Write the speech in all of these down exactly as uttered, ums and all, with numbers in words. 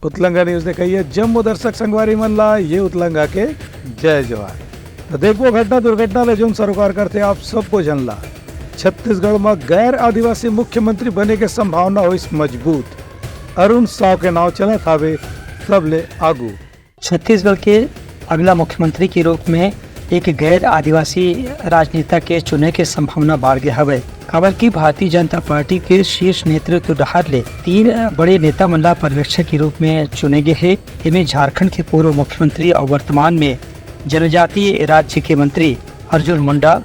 उतलंगा news देखइया जम्मो दर्शक संगवारी मन ला ये उतलंगा के जय जोहार। तो देखबो घटना दुर्घटना ले जोन सरोकार करथे आप सबो झन ला। छत्तीसगढ़ म गैर आदिवासी मुख्यमंत्री बने के संभावना होइस मजबूत। अरुण साव के नाव चलत हावे सबले आगू। छत्तीसगढ़ के अगला मुख्यमंत्री के रूप में एक गैर आदिवासी राजनेता के चुने के संभावना बाढ़ गे हवय, काबर कि भारतीय जनता पार्टी के शीर्ष नेतृत्व डहार ले तीन बड़े नेता मन ला पर्यवेक्षक के रूप में चुने गे हे। एमे झारखंड के पूर्व मुख्यमंत्री और वर्तमान में जनजातीय राज्य के मंत्री अर्जुन मुंडा,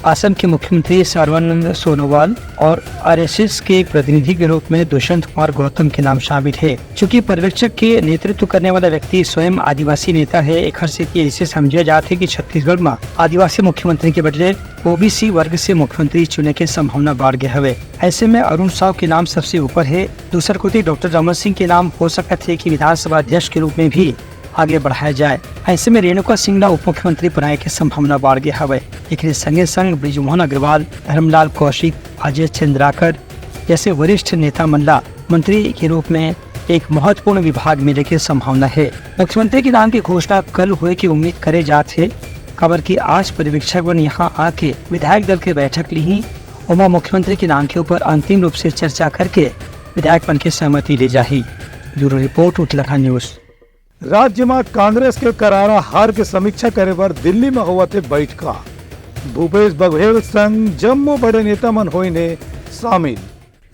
असम के मुख्यमंत्री सर्बानंद सोनोवाल और आरएसएस के प्रतिनिधि के रूप में दुष्यंत कुमार गौतम के नाम शामिल हे। चूंकि पर्यवेक्षक के नेतृत्व करने वाला व्यक्ति स्वयं आदिवासी नेता हे, एखर सेती ऐसे समझे जात हे कि छत्तीसगढ़ म आदिवासी मुख्यमंत्री के बदले ओबीसी वर्ग से मुख्यमंत्री चुने के संभावना बाढ़ गे हवे। ऐसे में अरुण साव के नाम सबसे ऊपर हे। दूसर कोति डॉक्टर रमन सिंह के नाम हो सकत हे कि विधानसभा अध्यक्ष के रूप में भी आगे बढ़ाया जाए। ऐसे में रेणुका सिंह ला उप मुख्यमंत्री बनाए के संभावना बाढ़ गे हवय। एकरे संगे संग बृजमोहन अग्रवाल, धर्मलाल कौशिक, अजय चंद्राकर जैसे वरिष्ठ नेता मन ला मंत्री के रूप में एक महत्वपूर्ण विभाग मिले के संभावना हे। मुख्यमंत्री के नाम की घोषणा कल होए के उम्मीद करे जात हे, काबर कि आज पर्यवेक्षक मन यहाँ आके विधायक दल के बैठक लिही, ओमा मुख्यमंत्री के नाम के ऊपर अंतिम रूप से चर्चा करके विधायक मन के सहमति ले जाही। ब्यूरो रिपोर्ट, उतलखा न्यूज। राज्य म कांग्रेस के करारा हार के समीक्षा करे बर दिल्ली म होवत हे बैठका। भूपेश बघेल संग जम्मो बड़े नेता मन होइन हे शामिल।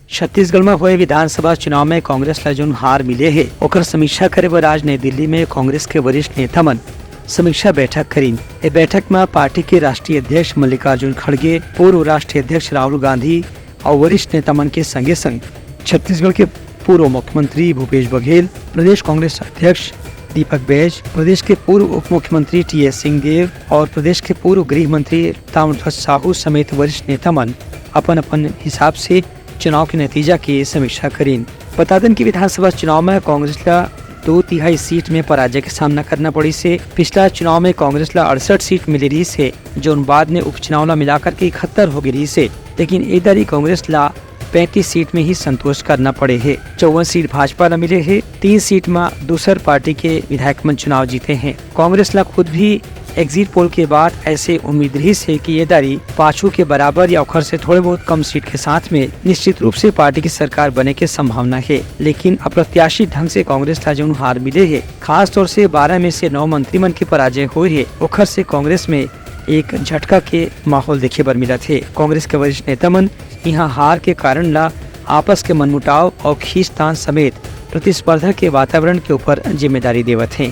छत्तीसगढ़ म होए विधानसभा चुनाव में कांग्रेस ला जोन हार मिले हे, ओकर समीक्षा करे बर आज नई दिल्ली में कांग्रेस के वरिष्ठ नेता मन समीक्षा बैठक करीन। ए बैठक म पार्टी के राष्ट्रीय अध्यक्ष मल्लिकार्जुन खड़गे, पूर्व राष्ट्रीय अध्यक्ष राहुल गांधी और वरिष्ठ नेता मन के संगे संग छत्तीसगढ़ के पूर्व मुख्यमंत्री भूपेश बघेल, प्रदेश कांग्रेस अध्यक्ष दीपक बैज, प्रदेश के पूर्व उप मुख्यमंत्री टीएस सिंहदेव और प्रदेश के पूर्व गृह मंत्री ताम्रध्वज साहू समेत वरिष्ठ नेता मन अपन अपन हिसाब से चुनाव के नतीजा के समीक्षा करीन। बता देन कि विधानसभा चुनाव में कांग्रेस ला दो तिहाई सीट में पराजय के सामना करना पड़िस हे। पिछला चुनाव में कांग्रेस ला अड़सठ सीट मिले रहिस हे, जोन बाद में उपचुनाव ला मिलाकर के इकहत्तर हो गे रहिस हे, लेकिन ए दारी कांग्रेस ला पैंतीस सीट में ही संतोष करना पड़े हे। चौवन सीट भाजपा ला मिले हे, तीन सीट म दूसर पार्टी के विधायक मन चुनाव जीते हे। कांग्रेस ला खुद भी एग्जिट पोल के बाद ऐसे उम्मीद रहिस हे कि ये दारी पाछू के बराबर या ओखर से थोड़े बहुत कम सीट के साथ में निश्चित रूप से पार्टी की सरकार बने के संभावना हे, लेकिन अप्रत्याशित ढंग से कांग्रेस ला जोन हार मिले हे, खास तौर से बारह में से नौ मंत्री मन के पराजय होए हे, ओखर से कांग्रेस में एक झटका के माहौल देखे बर मिलत हे। कांग्रेस के वरिष्ठ नेता मन इहां हार के कारण ला आपस के मनमुटाव और खींचतान समेत प्रतिस्पर्धा के वातावरण के ऊपर जिम्मेदारी देवत हे।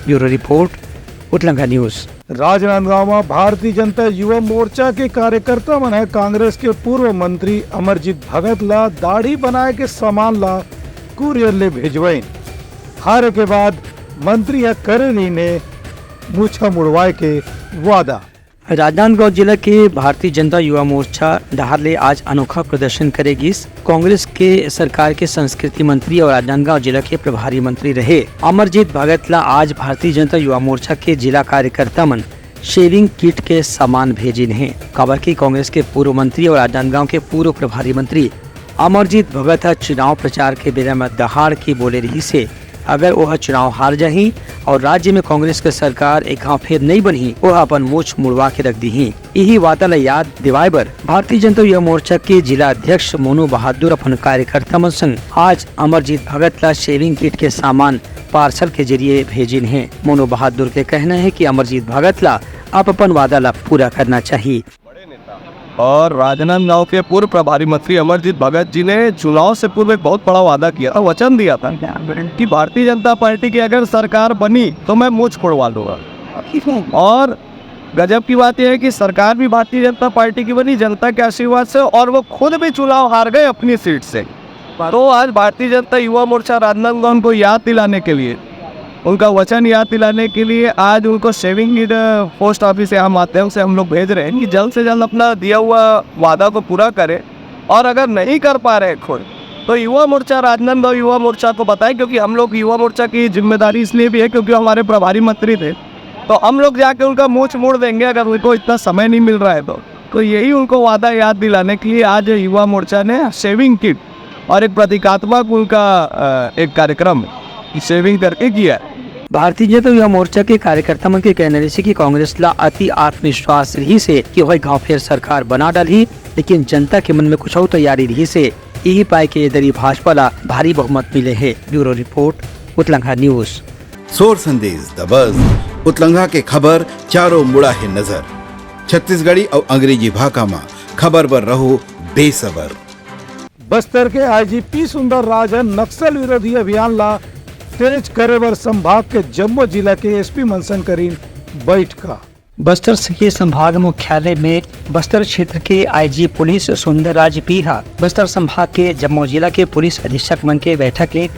ब्यूरो रिपोर्ट, उतलंगा न्यूज। राजनांदगांव म भारतीय जनता युवा मोर्चा के कार्यकर्ता मन ह कांग्रेस के पूर्व मंत्री अमरजीत भगत ला दाढ़ी बनाए के सामान ला कुरियर ले भेजवाइन। हारे के बाद मंत्री ह करे रहिन हे मुछा मुड़वाए के वादा। राजनांदगांव जिला के भारतीय जनता युवा मोर्चा डहार ले आज अनोखा प्रदर्शन करे गिस। कांग्रेस के सरकार के संस्कृति मंत्री और राजनांदगांव जिला के प्रभारी मंत्री रहे अमरजीत भगत ला आज भारतीय जनता युवा मोर्चा के जिला कार्यकर्ता मन शेविंग किट के सामान भेजिन हे, काबर कि कांग्रेस के पूर्व मंत्री और राजनांदगांव के पूर्व प्रभारी मंत्री अमरजीत भगत ह चुनाव प्रचार के बेरा म दहाड़ के बोले रहिस हे, अगर ओह चुनाव हार जाही और राज्य में कांग्रेस के सरकार एक घाव फेर नइ बनही, ओह अपन मूछ मुड़वा के रख दीही। इही वादा ल याद दिवाए बर भारतीय जनता युवा मोर्चा के जिला अध्यक्ष मोनू बहादुर अपन कार्यकर्ता मन संग आज अमरजीत भगत ला शेविंग किट के सामान पार्सल के जरिए भेजिन हे। मोनू बहादुर के कहना हे कि अमरजीत भगत ला अब अपन वादा ला पूरा करना चाहिए। और राजनांदगांव के पूर्व प्रभारी मंत्री अमरजीत भगत जी ने चुनाव से पूर्व एक बहुत बड़ा वादा किया था, वचन दिया था कि भारतीय जनता पार्टी की अगर सरकार बनी तो मैं मूछ मुड़वा लूंगा। और गजब की बात यह है कि सरकार भी भारतीय जनता पार्टी की बनी, जनता के आशीर्वाद से, और वो खुद भी चुनाव हार गए अपनी सीट से। तो आज भारतीय जनता युवा मोर्चा राजनांदगांव को याद दिलाने के लिए, उनका वचन याद दिलाने के लिए आज उनको शेविंग किट पोस्ट ऑफिस या माध्यम से हम लोग भेज रहे हैं कि जल्द से जल्द अपना दिया हुआ वादा को पूरा करें, और अगर नहीं कर पा रहे खुद, तो युवा मोर्चा राजनांदगांव युवा मोर्चा को बताएं, क्योंकि हम लोग युवा मोर्चा की जिम्मेदारी इसलिए भी है क्योंकि हमारे प्रभारी मंत्री थे, तो हम लोग जाके उनका मूछ मोड़ देंगे अगर उनको इतना समय नहीं मिल रहा है तो। तो यही उनको वादा याद दिलाने के लिए आज युवा मोर्चा ने शेविंग किट और एक प्रतीकात्मक उनका एक कार्यक्रम सेविंग करके किया। भारतीय जनता युवा मोर्चा के कार्यकर्ता मन के कहना रहिसे कि कांग्रेस ला अति आत्मविश्वास रहिसे कि ओह गांव फेर सरकार बना डालही, लेकिन जनता के मन में कुछ अउ तैयारी रहिसे। इही पाय के एदरी भाजपा ला भारी बहुमत मिले हे। ब्यूरो रिपोर्ट, उतलंघा न्यूज। सोर संदेश दबस, उतलंघा के खबर चारों मुड़ा हे नजर। छत्तीसगढ़ी अउ अंग्रेजी भाखा म खबर बर रहो बेसबर। बस्तर के आईजी पी सुंदर राज ह नक्सल विरोधी अभियान ला तेज करे बर संभाग के जम्मो जिला के एसपी मन संग करीन बैठका। बस्तर के संभाग मुख्यालय में बस्तर क्षेत्र के आईजी पुलिस सुंदर राज पी ह बस्तर संभाग के जम्मो जिला के पुलिस अधीक्षक मन के बैठक ले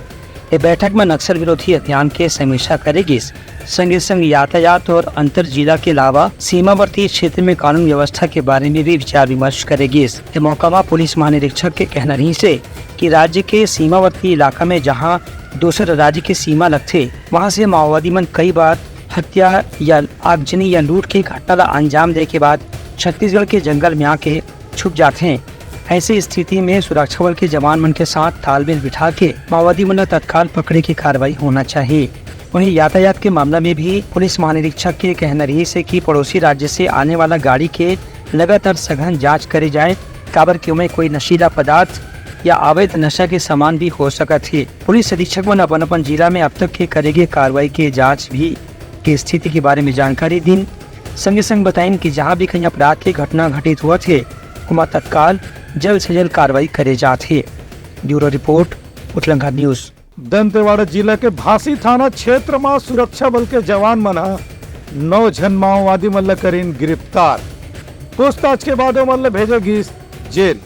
ए बैठक में नक्सल विरोधी अभियान के समीक्षा करे गिस। संगे संग यातायात और अंतर जिला के अलावा सीमावर्ती क्षेत्र में कानून व्यवस्था के बारे में भी विचार विमर्श करे गिस। ए मौका म पुलिस महानिरीक्षक के कहना रहिसे कि राज्य के सीमावर्ती इलाका में जहां दूसर राज्य के सीमा लगथे, वहां से माओवादी मन कई बार हत्या या आगजनी या लूट के घटना ला अंजाम दे के बाद छत्तीसगढ़ के जंगल में आके छुप जाथे। ऐसी स्थिति में सुरक्षा बल के जवान मन के साथ तालमेल बिठा के माओवादी मन ला तत्काल पकड़े के कार्रवाई होना चाहिए। वहीं यातायात के मामला में भी पुलिस महानिरीक्षक के कहना रहिसे कि पड़ोसी राज्य से आने वाला गाड़ी के लगातार सघन जांच करे जाए, काबर कि ओमे कोई नशीला पदार्थ या अवैध नशा के सामान भी हो सकत हे। पुलिस अधीक्षक मन अपन अपन जिला में अब तक के करे गे कार्रवाई के जांच भी के स्थिति के बारे में जानकारी दिन। संगे संग बताइन कि जहां भी कहीं अपराध के घटना घटित होवत हे, ओमा तत्काल जल्द से जल्द कार्रवाई करे जात हे। ब्यूरो रिपोर्ट, उतलंघा न्यूज। दंतेवाड़ा जिला के भांसी थाना क्षेत्र म सुरक्षा बल के जवान मन ह नौ झन माओवादी मन ल करीन गिरफ्तार। पूछताछ के बाद ओमन ल भेजे गिस जेल।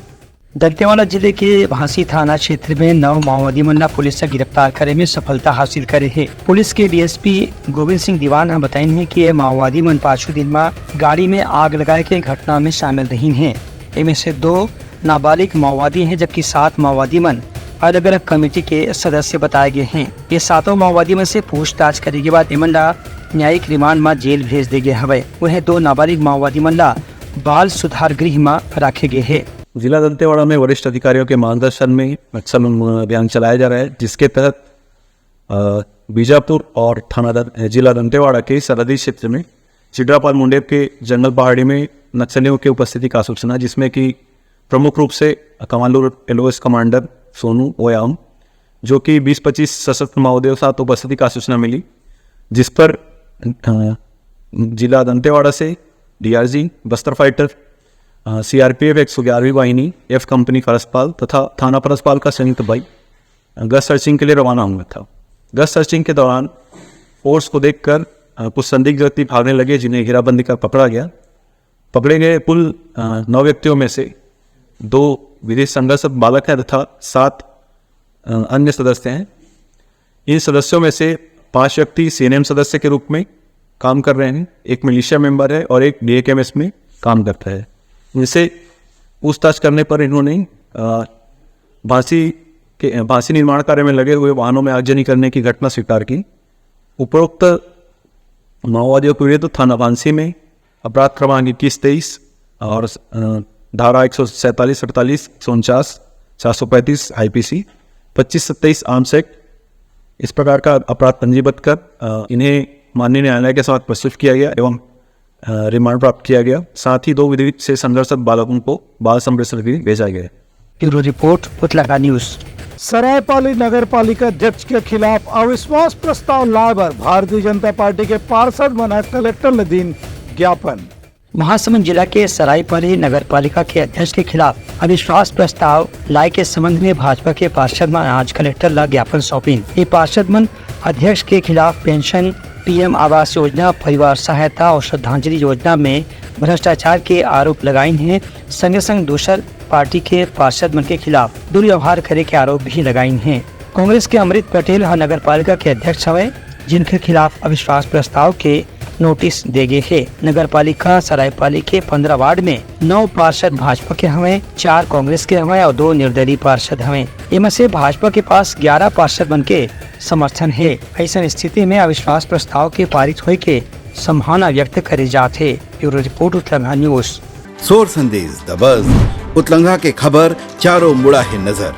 दंतेवाड़ा जिले के भांसी थाना क्षेत्र में नौ माओवादी मन ला पुलिस ह गिरफ्तार करे में सफलता हासिल करे हे। पुलिस के डीएसपी गोविंद सिंह दीवान ह बताइन हे कि ये माओवादी मन पाछू दिन म गाड़ी में आग लगाए के घटना में शामिल रहिन हे। एमे से दो नाबालिग माओवादी हे, जबकि सात माओवादी मन अलग-अलग कमेटी के सदस्य बताए गए हे। ये सातों माओवादी मन से पूछताछ करे के बाद एमन ला न्यायिक रिमांड म जेल भेज दे गे हवय। वहीं दो नाबालिग माओवादी मन ला बाल सुधार गृह म राखे गे हे। जिला दंतेवाड़ा में वरिष्ठ अधिकारियों के मार्गदर्शन में नक्सल उन्मूलन अभियान चलाया जा रहा है, जिसके तहत, अ, बीजापुर और थाना दं-, जिला दंतेवाड़ा के सरहदी क्षेत्र में चिड्रापाल मुंडेर के जंगल पहाड़ी में नक्सलियों की उपस्थिति का सूचना, जिसमें कि प्रमुख रूप से commando LOS commander Sonu Oyama, जो कि बीस पच्चीस सशस्त्र माओवादियों के साथ उपस्थिति का सूचना मिली, जिस पर, अ, जिला दंतेवाड़ा से डीआरजी, बस्तर फाइटर, अ, सीआरपीएफ एक सौ ग्यारहवीं वाहिनी, एफ कंपनी फरसपाल तथा थाना फरसपाल का संयुक्त बल गश्त सर्चिंग के लिए रवाना हुआ था। गश्त सर्चिंग के दौरान फोर्स को देखकर, अ, कुछ संदिग्ध व्यक्ति भागने लगे, जिन्हें घेराबंदी कर पकड़ा गया। पकड़े गए कुल, अ, नौ व्यक्तियों में से दो विदेश संघर्षरत बालक हैं तथा सात, अ, अन्य सदस्य हैं। इन सदस्यों में से पांच व्यक्ति सीएनएम सदस्य के रूप में काम कर रहे हैं, एक मिलिशिया मेंबर है और एक डीएकेएमएस में काम करता है। इनसे पूछताछ करने पर इन्होंने, अ, भांसी के, भांसी निर्माण कार्य में लगे हुए वाहनों में आगजनी करने की घटना स्वीकार की। उपरोक्त माओवादियों के विरुद्ध थाना भांसी में अपराध क्रमांक इक्कीस तेईस और, अ, धारा एक सौ सैंतालीस, अड़तालीस, एक सौ उनचास, चार सौ पैंतीस आईपीसी, पच्चीस सत्ताईस आर्म्स एक्ट, इस प्रकार का अपराध पंजीबद्ध कर, अ, इन्हें माननीय न्यायालय के समक्ष प्रस्तुत किया गया एवं, अ, रिमांड प्राप्त किया गया। साथ ही दो विदेश से संघर्षरत बालकों को बाल संप्रेषण के लिए भेजा गया है। ब्यूरो रिपोर्ट, उतलागा न्यूज। सरायपाली नगर पालिका अध्यक्ष के खिलाफ अविश्वास प्रस्ताव लाए बर भारतीय जनता पार्टी के पार्षद मन ह कलेक्टर ल दीन ज्ञापन। महासमुंद जिला के सरायपाली नगर पालिका के अध्यक्ष के खिलाफ अविश्वास प्रस्ताव लाए के संबंध में भाजपा के पार्षद मन आज कलेक्टर ला ज्ञापन सौंपिन। ये पार्षद मन अध्यक्ष के खिलाफ पेंशन, पीएम आवास योजना, परिवार सहायता और श्रद्धांजलि योजना में भ्रष्टाचार के आरोप लगाइन हे। संगे संग दूसर पार्टी के पार्षद मन के खिलाफ दुर्व्यवहार करे के आरोप भी लगाइन हे। कांग्रेस के अमृत पटेल ह नगर पालिका के अध्यक्ष हवय, जिनके खिलाफ अविश्वास प्रस्ताव के नोटिस दे गे हे। नगर पालिका सरायपाली के पंद्रह वार्ड में नौ पार्षद भाजपा के हवय, चार कांग्रेस के हवय और दो निर्दलीय पार्षद हवय। एमा से भाजपा के पास ग्यारह पार्षद मन के समर्थन हे। अइसन स्थिति में अविश्वास प्रस्ताव के पारित होए के संभावना व्यक्त करे जात हे। ब्यूरो रिपोर्ट, उतलंघा न्यूज। सोर संदेश दबस, उतलंघा के खबर चारों मुड़ा हे नजर।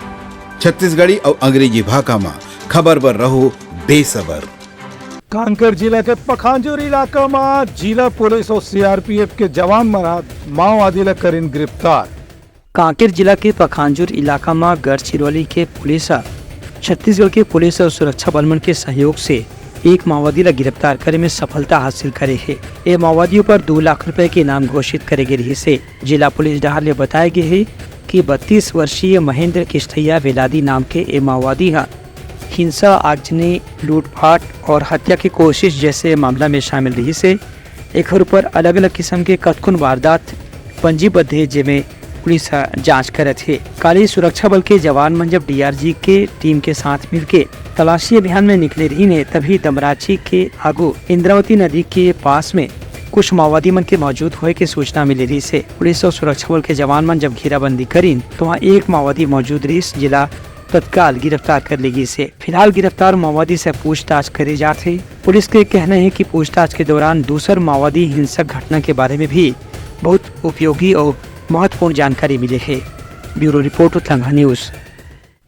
छत्तीसगढ़ी अउ अंग्रेजी भाखा म खबर बर रहो बेसबर। कांकेर जिला के पखांजूर इलाका म जिला पुलिस अउ सीआरपीएफ के जवान मन ह माओवादी ल करिन गिरफ्तार। कांकेर जिला के पखांजूर इलाका म गढ़चिरौली के पुलिस ह छत्तीसगढ़ के पुलिस अउ सुरक्षा बल मन के सहयोग से एक माओवादी ल गिरफ्तार करे में सफलता हासिल करे हे। ए माओवादी ऊपर दू लाख रुपए के इनाम घोषित करे गे रिहिस हे। जिला पुलिस डहार ले बताए गे हे कि बत्तीस वर्षीय महेंद्र किश्तैया वेलादी नाम के ए माओवादी ह हिंसा, आगजनी, लूटपाट और हत्या की कोशिश जैसे मामला में शामिल रिहिस हे। एखर ऊपर अलग-अलग किस्म के कतकोन वारदात पंजीबद्ध हे, जेमे पुलिस ह जांच करत हे। काली सुरक्षा बल के जवान मन जब डीआरजी के टीम के साथ मिलके तलाशी अभियान में निकले रहिन हे, तभी दमराची के आगू इंद्रावती नदी के पास में कुछ माओवादी मन के मौजूद होए के सूचना मिले रहिस हे। पुलिस अउ सुरक्षा बल के जवान मन जब घेराबंदी करिन, तो वहां एक माओवादी मौजूद रहिस, जेला तत्काल गिरफ्तार कर ले गिस हे। फिलहाल गिरफ्तार माओवादी से पूछताछ करे जात हे। पुलिस के कहना हे कि पूछताछ के दौरान दूसर माओवादी हिंसक घटना के बारे में भी बहुत उपयोगी और महत्वपूर्ण जानकारी मिले हे। ब्यूरो रिपोर्ट, उतलंघा न्यूज।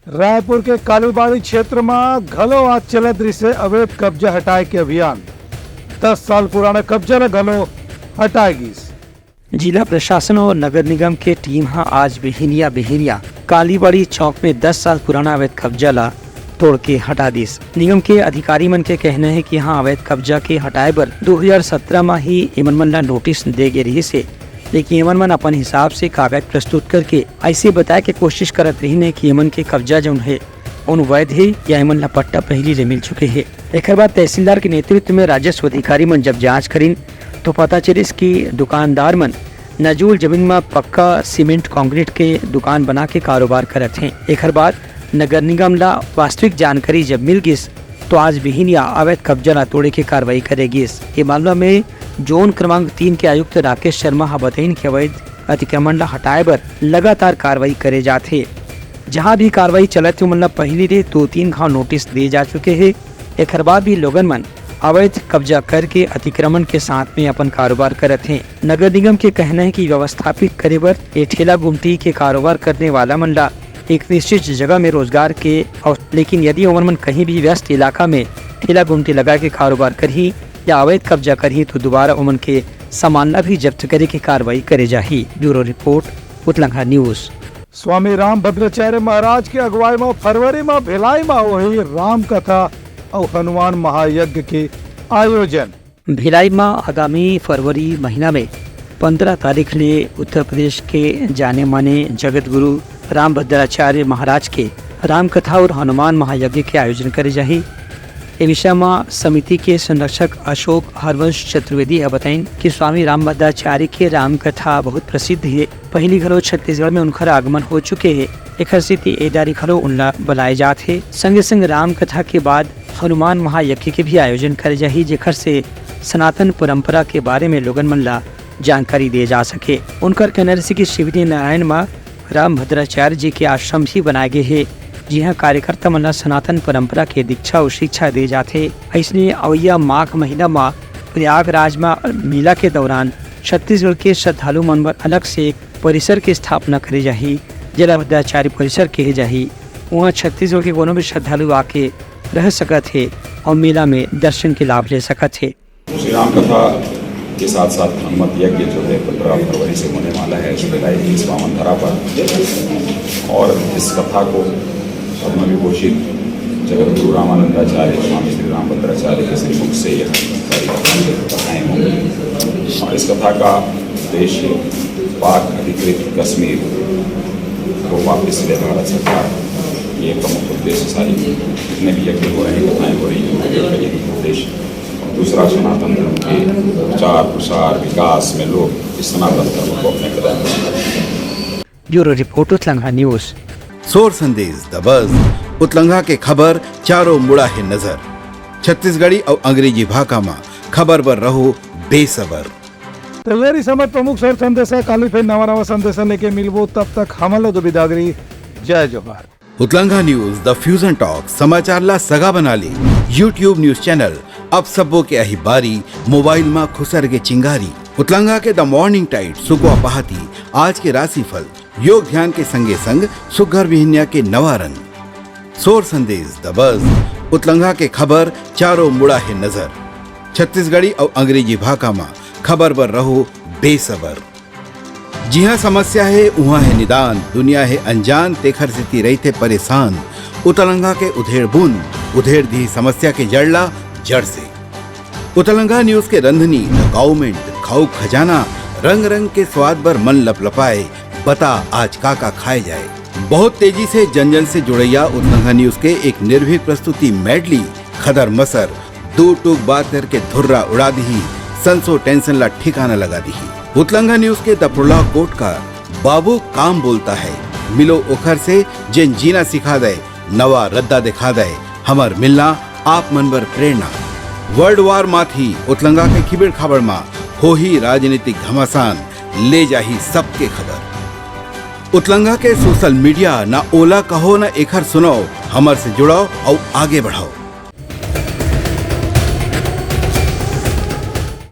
रायपुर के कालीबाड़ी क्षेत्र म घलो आज चलत रिहिस हे अवैध कब्जा हटाए के अभियान। दस साल पुराना कब्जा ल घलो हटाए गिस। जिला प्रशासन और नगर निगम के टीम ह आज बिहिनिया बिहिनिया कालीबाड़ी चौक में दस साल पुराना अवैध कब्जा ला तोड़ के हटा दिस। निगम के अधिकारी मन के कहना हे कि यहां अवैध कब्जा के हटाए बर दो हज़ार सत्रह म ही एमन मन ला नोटिस दे गे रिहिस हे, लेकिन एमन मन अपन हिसाब से कागज प्रस्तुत करके ऐसे बताए के कोशिश करत रहिन हे कि एमन के कब्जा जौन हे, उन वैध हे या एमन ला पट्टा पहिली ले मिल चुके हे। एखर बाद तहसीलदार के नेतृत्व में राजस्व अधिकारी मन जब जांच करिन, तो पता चलिस कि दुकानदार मन नजूल जमीन म पक्का सीमेंट कंक्रीट के दुकान बना के कारोबार करत हें। एखर बाद नगर निगम ला वास्तविक जानकारी जब मिल गिस, तो आज बिहिनिया अवैध कब्जा ला तोड़े के कार्रवाई करे गिस। ये मामला में जोन क्रमांक तीन के आयुक्त राकेश शर्मा ह बतइन कि अवैध अतिक्रमण ला हटाए बर लगातार कार्रवाई करे जात हे। जहां भी कार्रवाई चलत हे, ओमन ला पहिली ले दो तीन घाव नोटिस दे जा चुके हे। एखर बाद भी लोगन मन अवैध कब्जा करके अतिक्रमण के साथ में अपन कारोबार करत हें। नगर निगम के कहना हे कि व्यवस्थापित करे बर ये ठेला गुमटी के कारोबार करने वाला मन ला एक निश्चित जगह में रोजगार के अव-, लेकिन यदि ओमन मन कहीं भी व्यस्त इलाका में ठेला गुमटी लगा के कारोबार करही या अवैध कब्जा करही, तो दोबारा ओमन के सामान ला भी जब्त करे के कार्रवाई करे जाही। ब्यूरो रिपोर्ट, उतलंघा न्यूज। स्वामी राम भद्राचार्य महाराज के अगुवाई म फरवरी म भिलाई म होही राम कथा अउ हनुमान महायज्ञ के आयोजन। भिलाई म आगामी फरवरी महीना में पंद्रह तारीख ले उत्तर प्रदेश के जाने माने जगत गुरु राम भद्राचार्य महाराज के राम कथा और हनुमान महायज्ञ के आयोजन करे जाही। ए विषय म समिति के संरक्षक अशोक हरवंश चतुर्वेदी ह बताइन कि स्वामी राम भद्राचार्य के राम कथा बहुत प्रसिद्ध हे। पहिली घलो छत्तीसगढ़ में उनकर आगमन हो चुके हे, एखर सेती ए दारी घलो उनला बलाए जात हे। संगे संग राम कथा के बाद हनुमान महायज्ञ के भी आयोजन करे जाही, जेखर से सनातन परंपरा के बारे में लोगन मन ला जानकारी दिए जा सके। उनकर कहना रहिसे कि शिवरी नारायण म राम भद्राचार्य जी के आश्रम भी बनाए गे हे, जिहां कार्यकर्ता मन ला सनातन परंपरा के दीक्षा अउ शिक्षा दे जाथे। अइसने अवइया माघ महीना म प्रयागराज म मेला के दौरान छत्तीसगढ़ के श्रद्धालु मन बर अलग से एक परिसर के स्थापना करे जाही, जेला भद्राचार्य परिसर कहे जाही। उहां छत्तीसगढ़ के कोनो भी श्रद्धालु आके रह सकत हे अउ मेला में दर्शन के लाभ ले सकत हे। श्री राम कथा के साथ साथ हनुमत यज्ञ जो है, पन्द्रह फरवरी से होने वाला है श्री भिलाई की इस पावन धरा पर। और इस कथा को पद्म विभूषित जगत गुरु रामानंदाचार्य, स्वामी श्री राम भद्राचार्य के श्रीमुख से यह सारी कथाएं होंगी। और इस कथा का उद्देश्य पाक अधिकृत कश्मीर को वापस ले भारत सरकार, ये प्रमुख उद्देश्य। सारी जितने भी यज्ञ हो रहे हैं, कथाएं हो रही हैं, उनका यही उद्देश्य। और दूसरा, सनातन धर्म के प्रचार प्रसार, विकास में लोग इस सनातन धर्म को अपने कदम। ब्यूरो रिपोर्ट, उतलंघा न्यूज। सोर संदेश द बज, उतलंघा के खबर चारों मुड़ा हे नजर। छत्तीसगढ़ी अउ अंग्रेजी भाखा म खबर बर रहो बेसबर। त ये रहिस हमर प्रमुख सोर संदेश हे। काली फेर नवा नवा संदेश लेके मिलबो, तब तक हमन ला दो बिदागरी। जय जोहार। उतलंघा न्यूज, द फ्यूजन टॉक, समाचार ला सगा बना ले। YouTube न्यूज चैनल, अब सबो के आही बारी, मोबाइल मा खुसर के चिंगारी। उतलंघा के द मॉर्निंग टाइड, सुकवा पहाती, आज के राशिफल, योग ध्यान के संगे संग सुग्घर बिहनिया के नवा रंग। सोर संदेश द बज, उतलंघा के खबर चारों मुड़ा हे नजर। छत्तीसगढ़ी अउ अंग्रेजी भाखा म खबर बर रहो बेसबर। जिहां समस्या हे, उहां हे निदान, दुनिया हे अनजान, तेखर सेती रहिथे परेशान। उतलंघा के उधेड़ बुन, उधेड़ दिही समस्या के जड़ ला जड़ से। उतलंघा न्यूज के रंधनी, डॉक्यूमेंट, खाऊ खजाना, रंग रंग के स्वाद बर मन लपलपाए। बता आज का का खाए जाए। बहुत तेजी से जन जन से जुड़ैया उतलंघा न्यूज के एक निर्भीक प्रस्तुति मेडली, खदर मसर, दू टूक बात करके धुर्रा उड़ा दिही, संसो टेंशन ला ठिकाना लगा दिही। उतलंघा न्यूज के दपड़ोला कोट का बाबू काम बोलता है, मिलो ओखर से जेन जीना सिखा दे, नवा रद्दा दिखा दे, हमर मिलना आप मन बर प्रेरणा। वर्ल्ड वार माथी उतलंगा के खिबेड़ खाबड़ मा होही राजनीतिक घमासान, ले जाही सबके खबर। उतलंगा के सोशल मीडिया, ना ओला कहो ना एखर सुनाओ, हमर से जुड़ाओ अउ आगे बढ़ाओ।